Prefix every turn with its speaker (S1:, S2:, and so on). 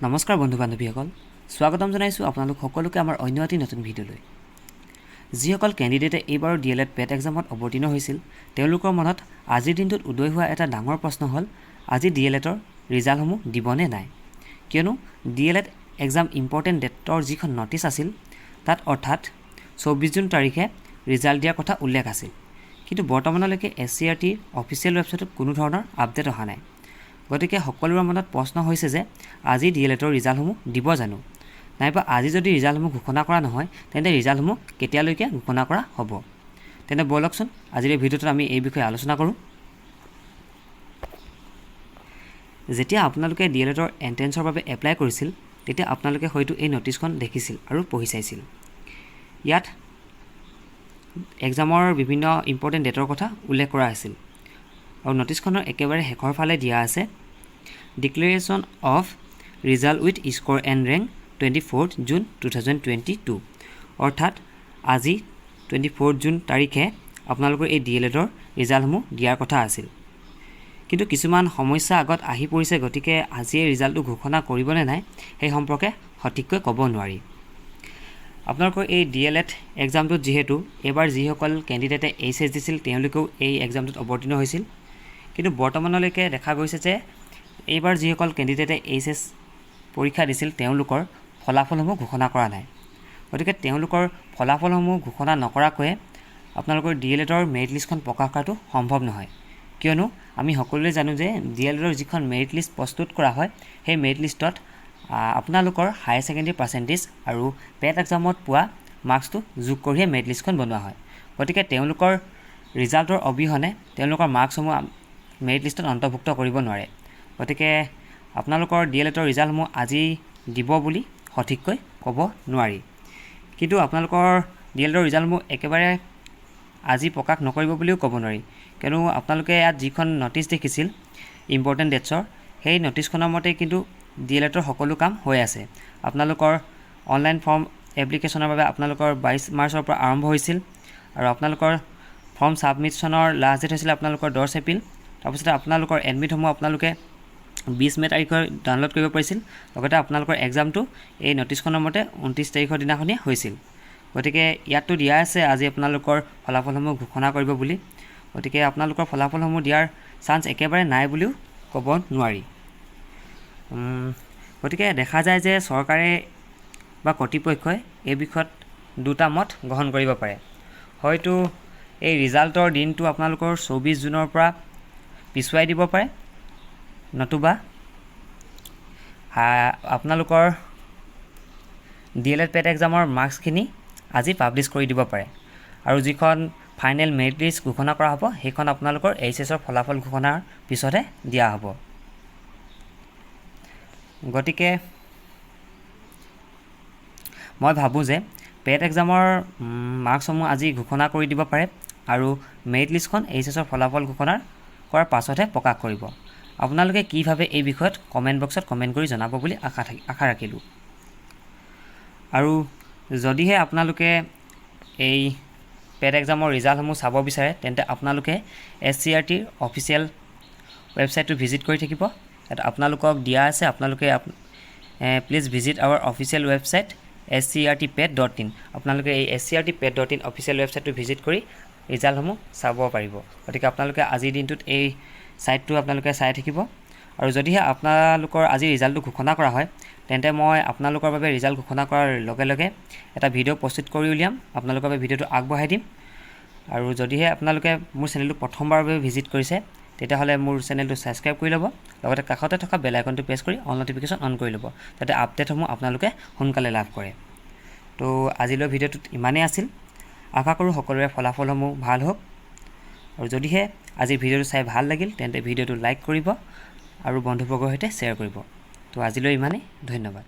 S1: নমস্কাৰ বন্ধু বান্ধৱীসকল, স্বাগতম জনাইছোঁ আপোনালোক সকলোকে আমাৰ অন্য এটি নতুন ভিডিঅ'লৈ। যিসকল কেণ্ডিডেটে এইবাৰৰ ডি এল এড পেট এক্সামত অৱতীৰ্ণ হৈছিল, তেওঁলোকৰ মনত আজিৰ দিনটোত উদয় হোৱা এটা ডাঙৰ প্ৰশ্ন হ'ল, আজি ডি এল এডৰ ৰিজাল্টসমূহ দিবনে নাই? কিয়নো D L Ed exam important ডেটৰ যিখন নটিচ আছিল, তাত অৰ্থাৎ 24 জুন তাৰিখে ৰিজাল্ট দিয়াৰ কথা উল্লেখ আছিল। কিন্তু বৰ্তমানলৈকে এছ চি আৰ টিৰ অফিচিয়েল ৱেবছাইটত কোনো ধৰণৰ আপডেট অহা নাই। গতিকে সকলোৰে মনত প্ৰশ্ন হৈছে যে আজি ডি এল এডৰ ৰিজাল্টসমূহ দিব জানো? নাইবা আজি যদি ৰিজাল্টসমূহ ঘোষণা কৰা নহয়, তেন্তে ৰিজাল্টসমূহ কেতিয়ালৈকে ঘোষণা কৰা হ'ব? তেন্তে ব'লকচোন, আজিৰ এই ভিডিঅ'টোত আমি এই বিষয়ে আলোচনা কৰোঁ। যেতিয়া আপোনালোকে ডি এল এডৰ এণ্ট্ৰেঞ্চৰ বাবে এপ্লাই কৰিছিল, তেতিয়া আপোনালোকে হয়তো এই নটিচখন দেখিছিল আৰু পঢ়ি চাইছিল। ইয়াত এক্সামৰ বিভিন্ন ইম্পৰ্টেণ্ট ডেটৰ কথা উল্লেখ কৰা আছিল আৰু নটিচখনৰ একেবাৰে শেষৰ ফালে দিয়া আছে, "Declaration of result with score and rank 24 June 2022"। অৰ্থাৎ আজি 24 জুন তাৰিখে আপোনালোকৰ এই ডি এল এডৰ ৰিজাল্টসমূহ দিয়াৰ কথা আছিল। কিন্তু কিছুমান সমস্যা আগত আহি পৰিছে, গতিকে আজিয়ে ৰিজাল্টটো ঘোষণা কৰিবনে নাই, সেই সম্পৰ্কে সঠিককৈ ক'ব নোৱাৰি। আপোনালোকৰ এই ডি এল এড এক্সামটোত যিহেতু এইবাৰ যিসকল কেণ্ডিডেটে এইচ এছ দিছিল, তেওঁলোকেও এই এক্সামটোত অৱতীৰ্ণ হৈছিল। কিন্তু বৰ্তমানলৈকে দেখা গৈছে যে এইবাৰ যিসকল কেণ্ডিডেটে এইচ এছ পৰীক্ষা দিছিল, তেওঁলোকৰ ফলাফলসমূহ ঘোষণা কৰা নাই। গতিকে তেওঁলোকৰ ফলাফলসমূহ ঘোষণা নকৰাকৈয়ে আপোনালোকৰ ডি এল এডৰ মেৰিট লিষ্টখন প্ৰকাশ কৰাটো সম্ভৱ নহয়। কিয়নো আমি সকলোৱে জানো যে ডি এল এডৰ যিখন মেৰিট লিষ্ট প্ৰস্তুত কৰা হয়, সেই মেৰিট লিষ্টত আপোনালোকৰ হায়াৰ ছেকেণ্ডেৰী পাৰ্চেণ্টেজ আৰু পেট এক্সামত পোৱা মাৰ্কছটো যোগ কৰিহে মেৰিট লিষ্টখন বনোৱা হয়। গতিকে তেওঁলোকৰ ৰিজাল্টৰ অবিহনে তেওঁলোকৰ মাৰ্কছসমূহ মেৰিট লিষ্টত অন্তৰ্ভুক্ত কৰিব নোৱাৰে। গতিকে আপোনালোকৰ ডি এল এডৰ ৰিজাল্টসমূহ আজি দিব বুলি সঠিককৈ ক'ব নোৱাৰি। কিন্তু আপোনালোকৰ ডি এল এডৰ ৰিজাল্টসমূহ একেবাৰে আজি প্ৰকাশ নকৰিব বুলিও ক'ব নোৱাৰি। কিয়নো আপোনালোকে ইয়াত যিখন নটিচ দেখিছিল ইম্পৰ্টেণ্ট ডেটছৰ, সেই নটিচখনৰ মতে কিন্তু ডি এল এডৰ সকলো কাম হৈ আছে। আপোনালোকৰ অনলাইন ফৰ্ম এপ্লিকেশ্যনৰ বাবে আপোনালোকৰ 22 মাৰ্চৰ পৰা আৰম্ভ হৈছিল আৰু আপোনালোকৰ ফৰ্ম ছাবমিশ্যনৰ লাষ্ট ডেট হৈছিলে আপোনালোকৰ 10 এপ্ৰিল। তাৰপিছতে আপোনালোকৰ এডমিটসমূহ আপোনালোকে 20 মে' তাৰিখৰ ডাউনলোড কৰিব পাৰিছিল। লগতে আপোনালোকৰ এক্সামটো এই নটিচখনৰ মতে 29 তাৰিখৰ দিনাখনেই হৈছিল। গতিকে ইয়াততো দিয়া আছে আজি আপোনালোকৰ ফলাফলসমূহ ঘোষণা কৰিব বুলি। গতিকে আপোনালোকৰ ফলাফলসমূহ দিয়াৰ চান্স একেবাৰে নাই বুলিও ক'ব নোৱাৰি। গতিকে দেখা যায় যে চৰকাৰে বা কৰ্তৃপক্ষই এই বিষয়ত দুটা মত গ্ৰহণ কৰিব পাৰে। হয়তো এই ৰিজাল্টৰ দিনটো আপোনালোকৰ 24 জুনৰ পৰা পিছুৱাই দিব পাৰে, নতুবা আপোনালোকৰ ডি এল এড পেট এক্সামৰ মাৰ্কছখিনি আজি পাব্লিছ কৰি দিব পাৰে আৰু যিখন ফাইনেল মেৰিট লিষ্ট ঘোষণা কৰা হ'ব, সেইখন আপোনালোকৰ এইচ এছৰ ফলাফল ঘোষণাৰ পিছতহে দিয়া হ'ব। গতিকে মই ভাবোঁ যে পেট এক্সামৰ মাৰ্কছসমূহ আজি ঘোষণা কৰি দিব পাৰে আৰু মেৰিট লিষ্টখন এইচ এছৰ ফলাফল ঘোষণা কৰাৰ পাছতহে প্ৰকাশ কৰিব। আপোনালোকে কি ভাবে এই বিষয়ত কমেণ্ট বক্সত কমেণ্ট কৰি জনাব বুলি আশা ৰাখিলোঁ। আৰু যদিহে আপোনালোকে এই পেট এক্সামৰ ৰিজাল্টসমূহ চাব বিচাৰে, তেন্তে আপোনালোকে এছ চি আৰ টিৰ অফিচিয়েল ৱেবছাইটটো ভিজিট কৰি থাকিব। ইয়াত আপোনালোকক দিয়া আছে, আপোনালোকে "Please visit our official website scrtpet.in"। আপোনালোকে এই scrtpet.in official ৱেবছাইটটো ভিজিট কৰি ৰিজাল্টসমূহ চাব পাৰিব। গতিকে আপোনালোকে আজিৰ দিনটোত এই ছাইটটো আপোনালোকে চাই থাকিব। আৰু যদিহে আপোনালোকৰ আজি ৰিজাল্টটো ঘোষণা কৰা হয়, তেন্তে মই আপোনালোকৰ বাবে ৰিজাল্ট ঘোষণা কৰাৰ লগে লগে এটা ভিডিঅ' প্ৰস্তুত কৰি উলিয়াম, আপোনালোকৰ বাবে ভিডিঅ'টো আগবঢ়াই দিম। আৰু যদিহে আপোনালোকে মোৰ চেনেলটো প্ৰথমবাৰৰ বাবে ভিজিট কৰিছে, তেতিয়াহ'লে মোৰ চেনেলটো ছাবস্ক্ৰাইব কৰি ল'ব, লগতে কাষতে থকা বেল আইকনটো প্ৰেছ কৰি অল ন'টিফিকেশ্যন অন কৰি ল'ব, যাতে আপডেটসমূহ আপোনালোকে সোনকালে লাভ কৰে। তো আজিলৈ ভিডিঅ'টোত ইমানেই আছিল। আশা কৰোঁ সকলোৰে ফলাফলসমূহ ভাল হওক। আৰু যদিহে আজিৰ ভিডিঅ'টো চাই ভাল লাগিল, তেন্তে ভিডিঅ'টো লাইক কৰিব আৰু বন্ধুবৰ্গৰ সৈতে শ্বেয়াৰ কৰিব। তো আজিলৈ ইমানেই, ধন্যবাদ।